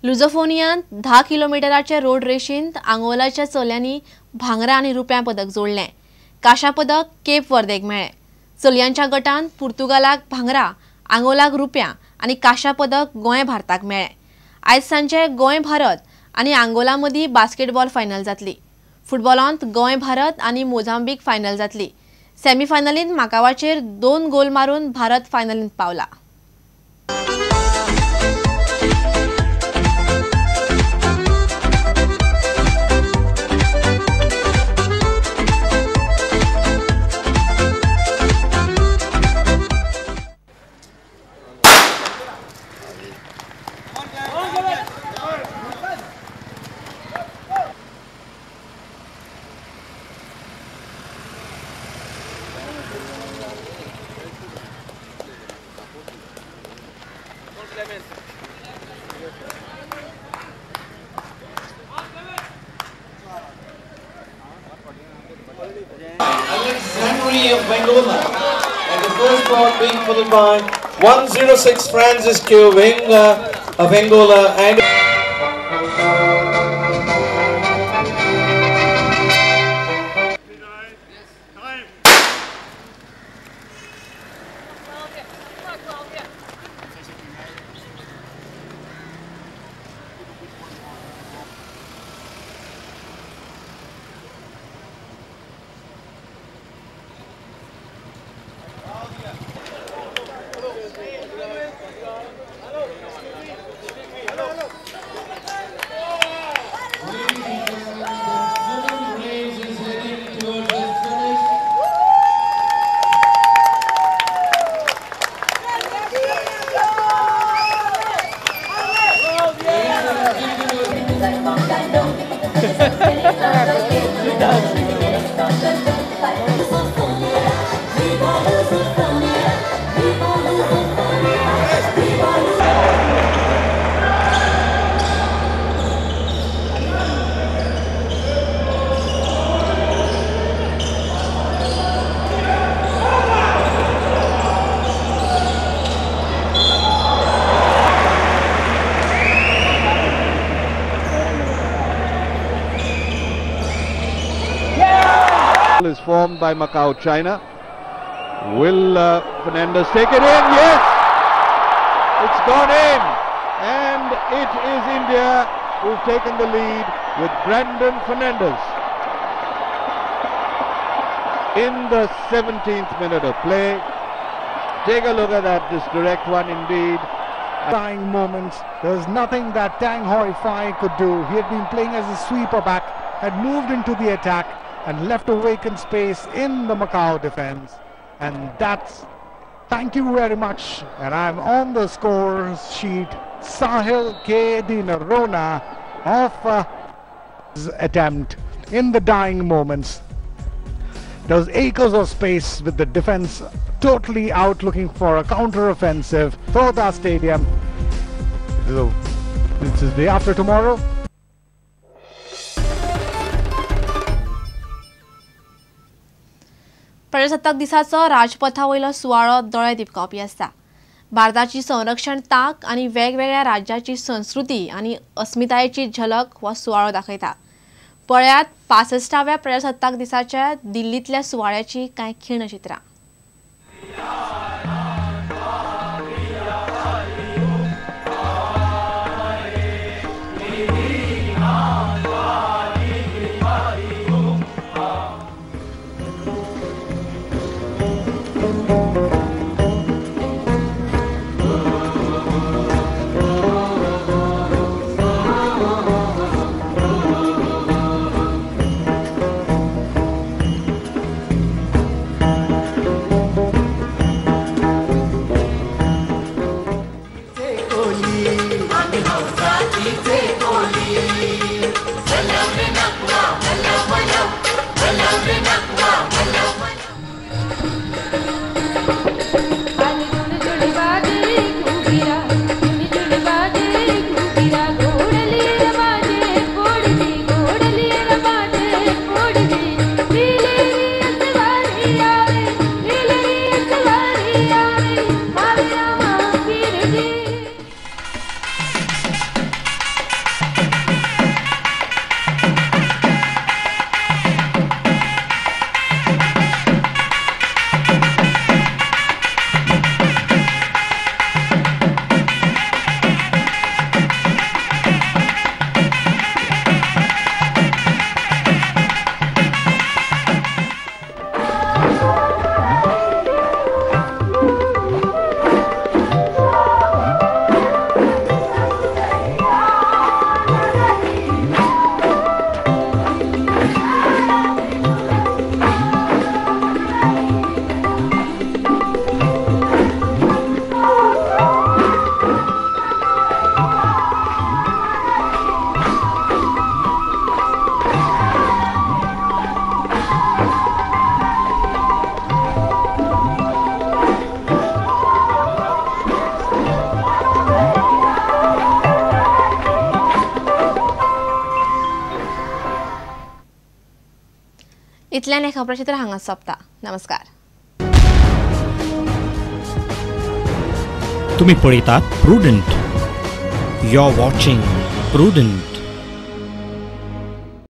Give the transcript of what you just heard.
लुझोफोनियांत 10 किलोमिटराचे road रेशींत आंगोलाच्या चल्यांनी भांगरा आनी रुप्या पदक जोडलें. कांश्या पदक केप वर्देक मेळ्ळें. चलयांच्या गटांत पुर्तुगालाक भांगरा, आंगोलाक रुप्या आनी कांश्या पदक गोंय भारताक मेळ्ळें. आयज सांजे गोंय भारत आनी आंगोला मदीं बास्केटबॉल फायनल जातली. फुटबॉलांत गोंय भारत आनी मोझांबीक फायनल जातली. सेमीफायनलींत माकावाचेर 2 गोल मारून भारत फायनलींत पावला. Alexandria of Angola, and the first ball being followed by 106 Francisco Venga of Angola and is formed by Macau, China. Will Fernandez take it in? Yes! It's gone in! And it is India who've taken the lead with Brandon Fernandez. In the 17th minute of play. Take a look at that, this direct one indeed. Dying moments, there's nothing that Tang Hoi Fai could do. He had been playing as a sweeper back, had moved into the attack and left a vacant space in the Macau defense. And that's, thank you very much. And I'm on the score sheet, Sahil K. De Noronha of his attempt in the dying moments. There's acres of space with the defense totally out looking for a counter-offensive. Toda Stadium. This is the day after tomorrow. प्रजासत्ताक दिसाचो राजपथा वयलो सुवाळो दोळे दिपकावपी आसता. भारताची संरक्षण तांक आनी वेगवेगळ्या राज्याची संस्कृती आनी अस्मितायेची झलक हो सुवाळो दाखयता. पळयात 65व्या प्रजासत्ताक दिसाच्या दिल्लींतल्या सुवाळ्याची कांय खीणचित्रां. इतल्यान हें खबराचित्र हांगा सोंपता. नमस्कार. तुम्ही पळयतात Prudent. You are watching Prudent.